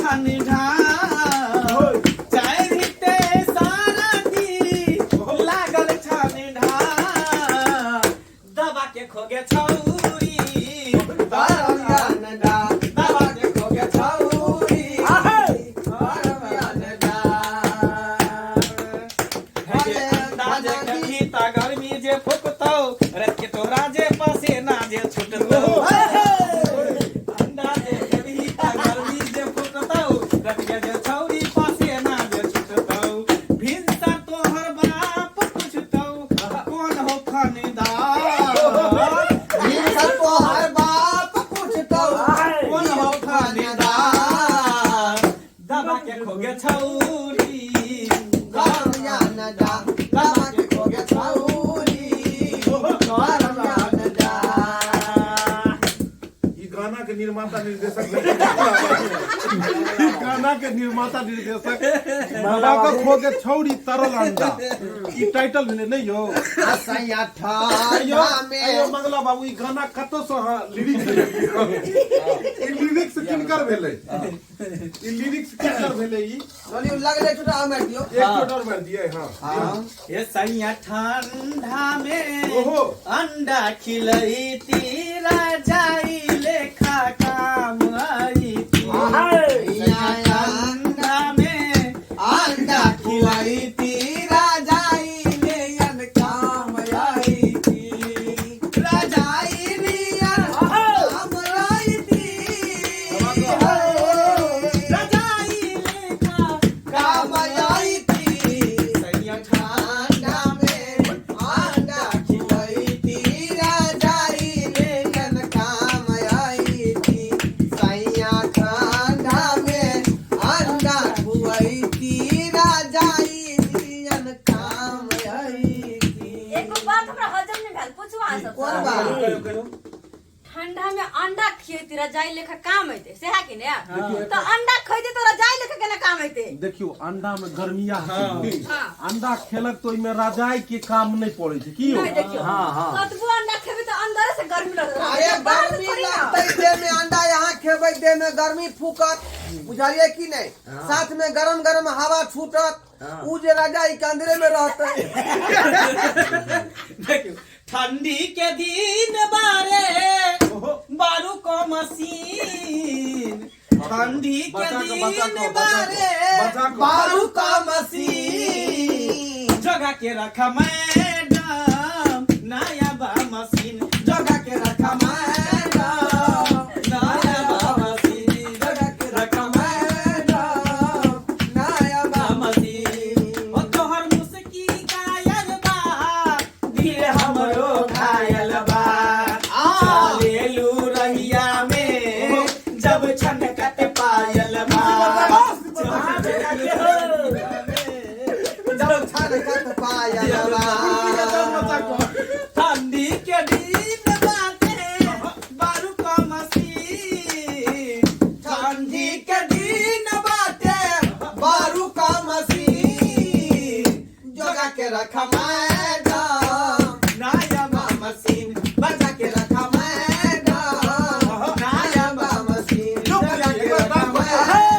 ठंडा, चारिते सारदी लागल ठंडा, दबा के खोगे छौरी, दबा के खोगे छौरी। अंदाजे कभी ता गर्मी जे फुकतौ, रात के तोरा जे पसीना जे छुटतौ। अंदाजे कभी ता गर्मी जे फुकतौ, रात के जे छौरी पसीना जे छुटतौ। भिनसर तोहर बाप पुछतौ, कोन हो फनदार। भिनसर तोहर बाप पुछतौ, कोन हो फनदार। दबा के खोगे छौरी, दबा के खोगे छौरी। ई गाना के निर्माता निर्देशक, ई गाना के निर्माता निर्देशक, दबा के खोगे छौरी तरल अंडा, ई टाइटल भेलै नहीं यौ? सैया अयो ठंडा में। अयो मंगला बाबू, ई गाना कतौ से अहाँ लिरिक्स, ई लिरिक्स किनकर भेलै? ई लिरिक्स किनकर भेलै ई? चलियो, लगले छोटा मारि दियौ। एक चोट और मारि दिए। हाँ। हाँ। ये सैया ठंडा में ओहो। अंडा खिलैती, रजाई लेखा काम आईती। ठंडा में अंडा खिलैती, रजाई लेयन काम आईती, रजाई नियन काम आईती, रजाई लेखा काम आईती। सैया ठंडा में अंडा खिलैती, रजाई लेयन काम आईती। सैया ठंडा में अंडा खुआईती, रजाई नियन काम आईती। एगो बात हमरा हजम नहि भेल, पूछू अहाँ सब? कोन बात? कहियो, कहियो। ठंडा में अंडा खियैती, रजाई लेखा काम अइते, सएह कि ने? तऽ अंडा खैती तऽ रजाई लेखा केना काम अइते? देखियो, अंडा में गर्मिया हाँ। हाँ। अंडा खेलक तो ओहिमे रजाई के काम नहीं पड़े छै की यौ? नहि, देखियौ, कतबो अंडा खेबै तऽ अंदरे से गर्मी लगत। अरे, बाहर से गर्मी थोड़ी ना। लगतै देह में। अंडा यहाँ खेबै, देह में गर्मी फूकत, बुझलियै कि नहीं? साथ में गरम गरम हवा छूटत, उ जे रजाई के अंदरे में रहतै। देखियो, ठंडी के दिन बारे बारू को मशीन, ठंडी के बचा कऽ, बचा दिन कऽ, बचा कऽ, बारे बचा कऽ। बारू का मशीन, जगा के रखा मैडम नया बा मशीन, जगा के रखा मैडम नया बा मशीन, जगा के रखा मैडम नया बा मशीन। ओ तोहर मुस्की कायल बा, दिल हमरो घायल बा। चलेलू रहिया में जब छनकत पायल बा, जब छनकत पायल बा। ठंडी के दिन बाटे बारू का मशीन, ठंडी के दिन बाटे बारू का मशीन, जोगा के रखा मैडम नया बा मशीन, बचा के रखा मैडम नया बा मशीन, जोगा के रखा मैडम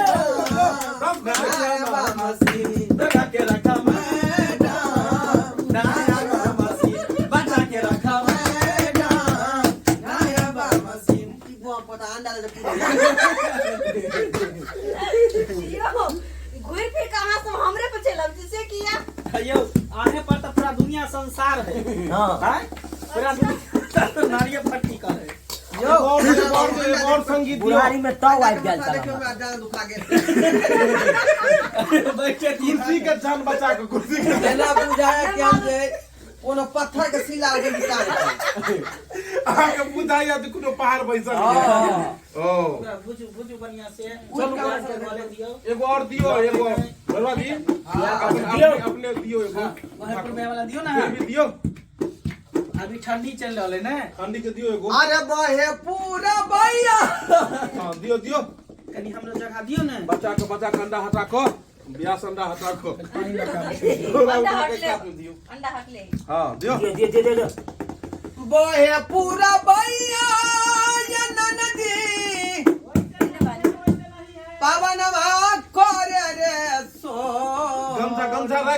नया बा मशीन, जगा के रखा मैडम नया बा मशीन, बचा के रखा मैडम नया बा मशीन। ई बुआ पता अंडा ले पूरा। यौ, घुरि फिर के अहाँ सब हमरे पर चलि आबै छी, से किया? यौ, आहे पर तऽ पूरा दुनिया संसार है। हाँ? पूरा दुनिया तऽ नारिये पर टिकल है। यौ, एगो और, एगो और, एगो और संगीत दियौ। बुढ़ारी में ताव आबि गेल छल देखियौ, हमरा। हमरा जान दुखा गेल। बैठे कुर्सी के जान बचा के, कुर्सी के। एना बुझाया कि हम जे कोनो पत्थर के शिला के निकाल। अहाँके बुझाइया जे कोनो पहाड़ बैसल हाँ। ओ भुजू, भुजू बढ़िया से। चलू। चलू, दियौ। एगो और दियो, एगो और। बलवा जी, अपने अपने अपने दियो एगो। वहाँ पर वाला दियो ना। फिर भी दियो। अभी ठंडी चल रहल है ने। ठंडी के दियो एगो। अरे, बहे पूरा भैया। हाँ, दियो, दियो। कनी हमरो जगह दियो ने। बच्चा के, बच्चा के अंडा हटा कऽ, ब्यास अंडा हटा कऽ। अंडा हटले। दियो। अंडा हटले। हाँ, दियो। दियो, दियो, दियो, दियो। बहे पूरा भैया, ये ननदी पवन।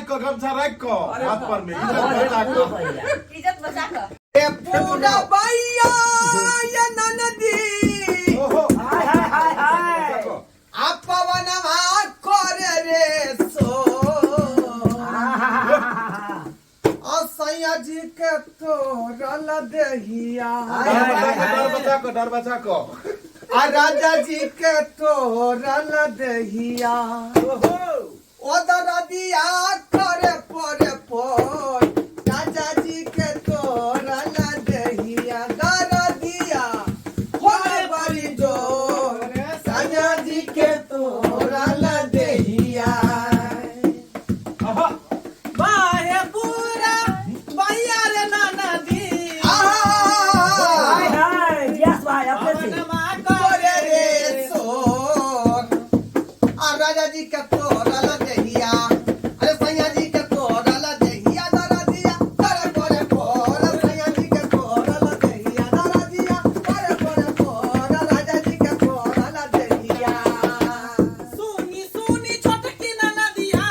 राखि कऽ, गमछा राखि कऽ हाथ पर में इज्जत बचा कऽ। इज्जत बचा कऽ। ए पूरा बैया ये ननदी। ओहो। हाय हाय हाय हाय। आ पवनवा करे रे सो असैया जी के तोरल देहिया। डर बचा कऽ, डर बचा कऽ, डर बचा कऽ। आ राजा जी के तोरल देहिया। ओ दरदिया करे परे पर, राजा जी के तोरल देहिया, दरदिया होले बड़ी जोर, राजा जी के तोरल देहिया। आहा। बाहे पूरा भैया रे नाना दी। आहा। हाय हाय यस भाई अपने से। पवनमा करे करे रे रे सोर, आ राजा जी के तोरल देहिया, अरे सैया जी के तोरल देहिया, दरदिया करे करे पोर, सैया जी के तोरल देहिया, दरदिया करे करे पोर, राजा जी के तोरल देहिया। सुनी सुनी छोटकी ननदिया,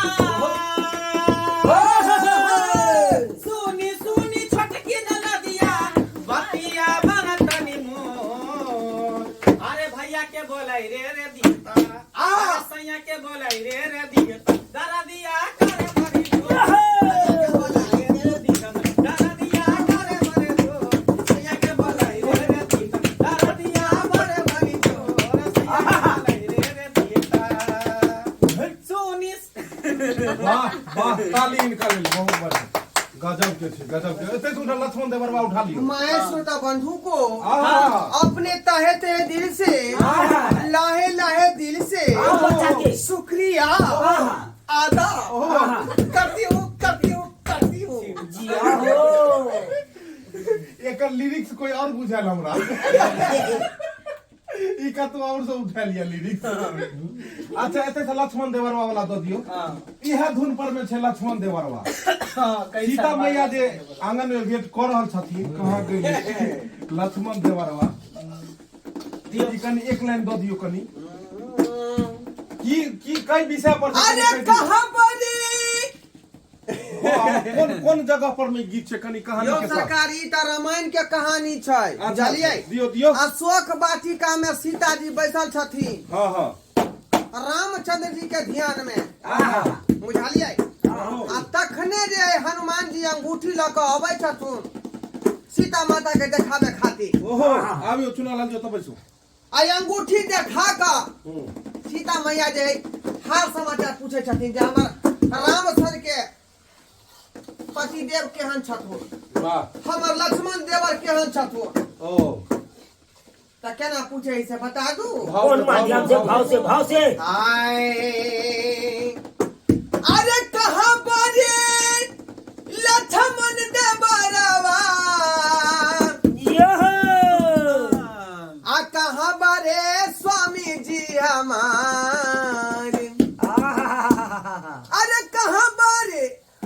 सुनी सुनी छोटकी ननदिया, बतिया बनतनी मोर। अरे भैया के बोलाई रे रे दीता, अरे सैया के बोलाई रे रे दीता, दरदिया करे बड़ी जोर। दरदिया करे बड़ी जोर, सैया के बोलाई रे रे दीता, दरदिया करे बड़ी जोर, सैया के बोलाई रे रे दीता। सुनी वाह वाह, ताली इनका लेल बहुत बढ़िया, गजब के छै, गजब के। एते से उठा लक्ष्मण देवरवा उठा लियो। मैं श्रोता बंधु को आहा। अपने तहे तहे दिल से, लाहे लाहे दिल से बचा के। शुक्रिया अदा करती हूँ, करती हूँ, करती हूँ। जिया हो। एकर लिरिक्स कोई और बुझायल हमरा, ई का तो और से उठा लिया लिरिक्स। अच्छा, एते से लक्ष्मण देवरवा वाला दऽ दियौ। इहे धुन पर में छै लक्ष्मण देवरवा। सीता मैया जे आंगन में वेट कऽ रहल छथिन, कहाँ गेली लक्ष्मण देवरवा? ई कनि एक लाइन दऽ दियौ कनि। की की कई विषय पर छै, अरे कनि कहि दियौ। कहाँ बनी? हँ, कोन कोन जगह पर में गीत छै, कनि कहानी यो के साथ। सरकार, ई तऽ रामायण के कहानी छै। अच्छा, बुझलियै? दियौ दियौ। अशोक वाटिका में सीता जी बैसल छथिन हाँ हाँ रामचंद्र जी के ध्यान में, आहा। बुझलियै? आ तखने जे हनुमान जी अंगूठी लऽ कऽ अबै छथुन सीता माता के देखाबे खातिर। ओहो, आबियौ चुना लाल जी, ओतऽ बैसू। आ अंगूठी देखा कऽ सीता मैया जे हाल समाचार पूछै छथिन जे हमर राम सर के पतिदेव केहन छथुन, वाह। हमर लक्ष्मण देवर केहन छथुन। ओ तऽ केना पूछे से बता दू। कौन माध्यम से, भाव से, भाव से। आए, अरे कहाँ बाजे लक्ष्मण देवरवा, यह। आ कहाँ बारे स्वामी जी हमार। आहा। अरे कहाँ बारे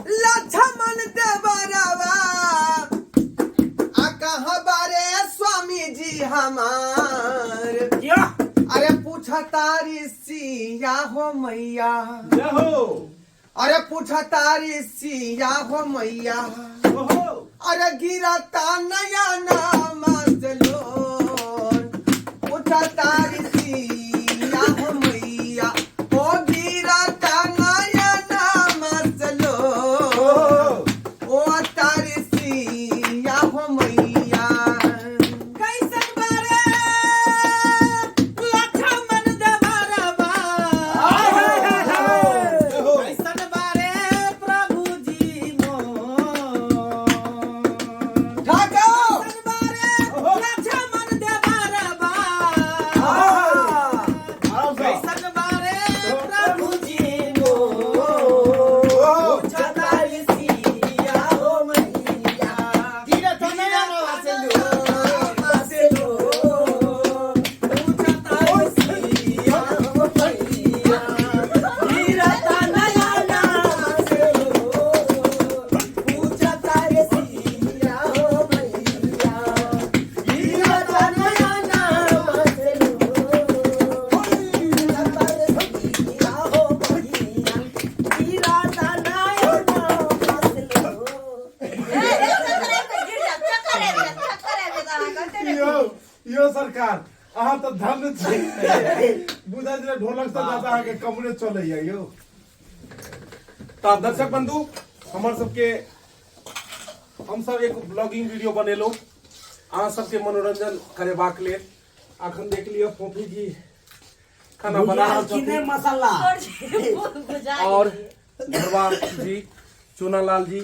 लक्ष्मण देवरवा, आ कहाँ बारे स्वामी जी हमार। यह। अरे पूछा तारी सिया हो मैया। जय हो। अरे पूछा तारी सिया हो मैया। ओहो। अरे गिरता नया नाम लोन, पूछा तारी सिया हो मैया, ओ गिरता नया नाम लोन, ओ तारी सिया हो मैया। कैसन बारे लक्ष्मण देवरवा, हाय हाय हाय हाय। जय हो। कैसन बारे प्रभु जी मोर, ठाकुर कैसन बारे लक्ष्मण अहाँ तऽ धन्य छी। बुझा जे ढोलक से ज्यादा अहाँके कमरे चलैया यौ। तऽ दर्शक बंधु, हमर सबके हमसब एक ब्लॉगिंग वीडियो बनेलहुँ अहाँ सबके मनोरंजन करेबाक लेल। अखन देख लिअ फोफी जी खाना बना रहल बुझायल कि नहि छथिन मसाला। और घरवा जी, चूनालाल जी,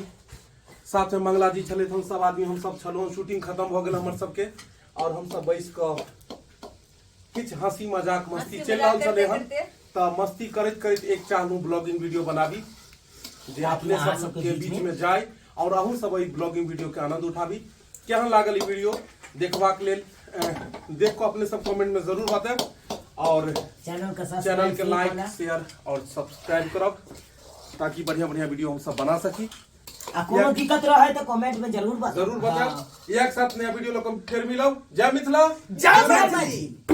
साथ में मंगला जी छलथि। हम सब आदमी हम सब छलहुँ। शूटिंग खत्म भऽ गेल हमर सबके और हम सब बैस कऽ किछु हंसी मजाक मस्ती हंसी चलि रहल मजाक छलै करते हन। करते। तऽ मस्ती करैत करैत एक चाहलहुँ ब्लॉगिंग वीडियो बनाबी जे अपने अहाँ सब सबके के बीच बीच में। में जाय और अहूँ सब एहि ब्लॉगिंग वीडियो के आनंद उठाबी। केहन लागल ई वीडियो देखबाक लेल देख कऽ अपने सब कमेंट में जरूर बतायब और चैनल के सब्सक्राइब चैनल के सेहो लाइक कऽ शेयर और सब्सक्राइब करब ताकि बढ़िया बढ़िया वीडियो हम सब बना सकी। आ कोनो दिक्कत रहे तो कमेंट में जरूर बताओ। जरूर बतायब। एक साथ नया वीडियो लोग हम फेर मिलब। जय मिथिला, जय मैथिली।